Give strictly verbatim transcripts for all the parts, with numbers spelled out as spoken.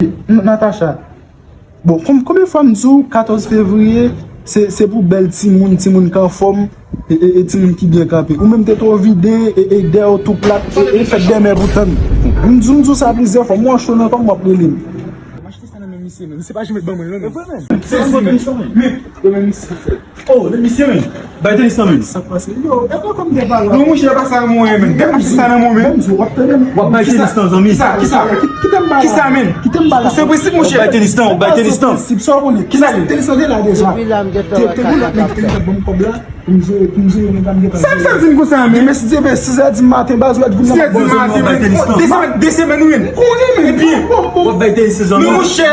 N- Natacha, bon, kon- konbyen fwa m di w katòz fevriye, se, se pou bèl timoun, timoun k anfòm, e, e, e timoun ki byen kanpe. Ou menm te twò vide, e, e dèyè w tou plat, e, e fèt dèmè pou tann. M di w, m di w sa plizyè fwa, m wè w cho nan kò m, w ap rele m. M achte sa nan men misye, men misye pa janm ban mwen l, non. E vre, men. Se si, men. Men, e men misye fè. Oh, men misye, men. Bay tenis lan, men. Sa k pase? Yo, e pa kòm de bagay. Non, monchè, pa sa nan mwen, men. Gad sa nan mwen, men. W ap bay tenis lan, zanmi. Kisa, kisa? Kite m bay la. Kisa, men? Kite m bay la. Se prensip, monchè. W ap bay tenis lan, w ap bay tenis lan. Sa w konnen? Kisa, tenis lan te la deja. Te, te gen lòt nèg ki te gen bon kòb la. Pou m jere, pou m jere, men pa m gen tan. Sa m sa di m konsa, men? Demen, si Dye vle, sis è di maten, baz, w ap vin nan. Sis è di maten, men. De semèn, de semèn, wi, men. Konnen, men. Ebyen. W ap bay tenis lan, non, monchè.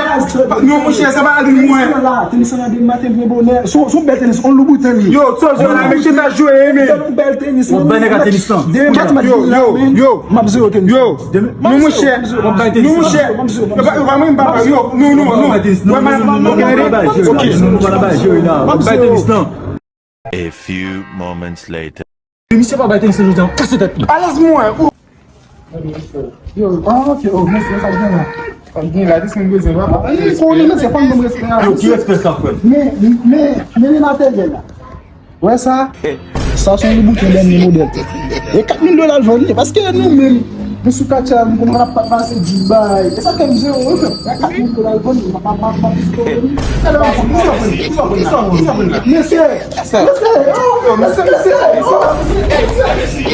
Non, monchè, sa pa al mwen. Tenis lan la, tenis lan la, demen maten, byen bonè. Se yon, se yon bèl tenis, on Louboutin li. Yo, tòz yo la, men, ki ta jwe, men. Yon bèl tenis, w ap bay nèg la tenis lan. Demen maten, yo, yo, yo. M ap jere tenis. Yo. Non, monchè. W ap bay tenis lan. Non, monchè. Yo pa, yo pa mwen, m pa, yo, non, non, non. W ap bay tenis lan. W ap bay tenis lan. Ok. W ap bay tenis lan. A few moments later. Misye pa bay tenis lan jodi a, kase tèt li. Alèz mwen. Yo, ah, ok, oh, mèsi, sa gen la. Sa gen la, dis mwen bezwen, papa. Kou li, mèsi, fò m ban respè a. Yo, ki respè sa, frè? Men, men, men, men materyèl la. Wè sa? Sa se yon Louboutin dènye modèl. E kat mil dola l vann li, paske nou menm, nou sou katcha, nou konn ap pase Dubai. E sa fè m jere, wi, frè. Kat mil dola l vann li, m ap, m ap, m ap, m ap. Mesye, mesye, oh, mesye, mesye, oh, mesye, mesye.